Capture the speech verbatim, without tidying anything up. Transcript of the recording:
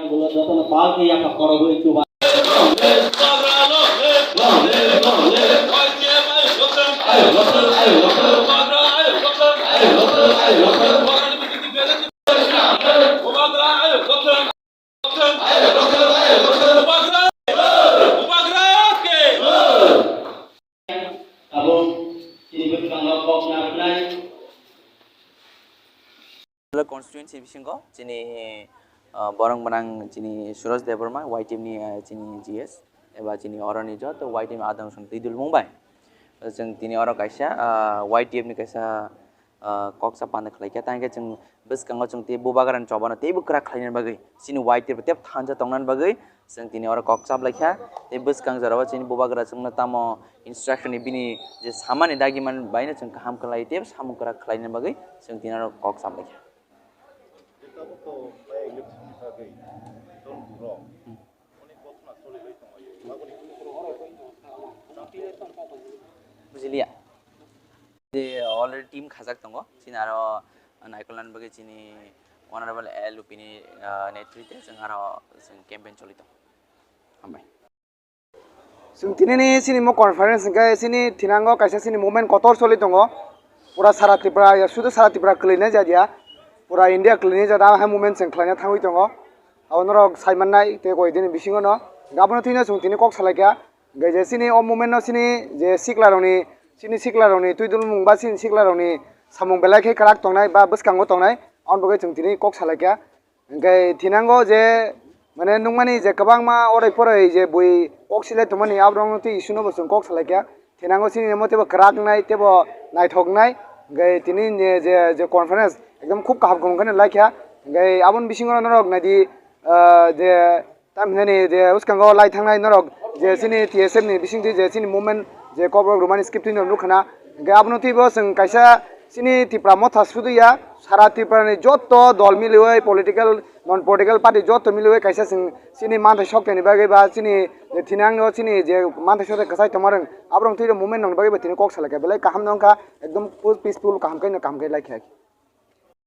Ulo jotono palki yakha korogwi chuba. Tabuk chini bwskango kok narwknai. Constituency bisingo chini, ah, borok gwnang chini Suraj Debbarma, Y T F ni, ah, chini G S, eba chini oroni joto Y T F ni adong song twi dulmung bai. Chwng tini oro kaisa, ah, Y T F ni kaisa, ah, kok sa panda khlai kha, tang khe chwng bwskango chwng tei bubagrani chobano teibo kwrak khlaina bagwi, chini Y T F tei thansa tongnani bagwi, Chwng tini oro kok chap lai kha, tei bwskang jorao chini bubagra chwngno tamo instruction ni bini je samani dagi man baino chwng kaham khlai tei samung kwrak khlaina bagwi chwng tini oro kok chap lai kha. Bujiliya. Je already team khajak tongo, chini aro naikolnani bagwi chini Honorable L U P ni, ah, netrite chwng aro chwng campaign choli tongo. Hambai. Chwng tinini chini mo conference hwnkhe chini thinango kaisa chini movement kotor choli tongo. Pura sara Tripura, ya, sudu sara Tripura kwlwinai jat ya. Pura India kwlwinai jat, ah, hai movement chwng khlaina thangwi tongo. Abo norok sai mannai tei koi dini bisingo no. Abono thwino chwng tini kok salai kha. Hwnkhe je chini o movement no chini je sikla rokni, chini sikla rokni twi dulmung ba chini sikla rokni samung belai khe kwrak tongnai ba bwskango tongnai. Aboni bagwi chwng tini kok salai kha. Hwnkhe thinango je, mane, nukmani je kwbangma orai porai je bui kok silai tongmani, aborokno tei issue no bo chwng kok salai kha. Thinango chini omo teibo kwrak wngnai, teibo naithok wngnai. Hwnkhe tini ni je, je conference ekdom khub kaham kaham khe no lai kha. Hwnkhe aboni bisingo norok naidi, ah, je, tam hinani je bwskango lai thangnai norok je chini T S F ni bisingtwi je chini movement je kokrok rwmani script no nukha na. Hwnkhe abono teibo chwng kaisa chini Tipra Motha sudu ya, sara Tripura ni joto dol miliwi, political, non political party joto miliwi kaisa chwng chini manthai sokthai ni bagwi ba chini je thinangno chini je manthai sokthai kwchai tongmarwng, aborok twi movement nokni bagwi bo tini kok salai kha, belai kaham no wngkha, ekdom peaceful, kaham khe no kaham khe lai kha.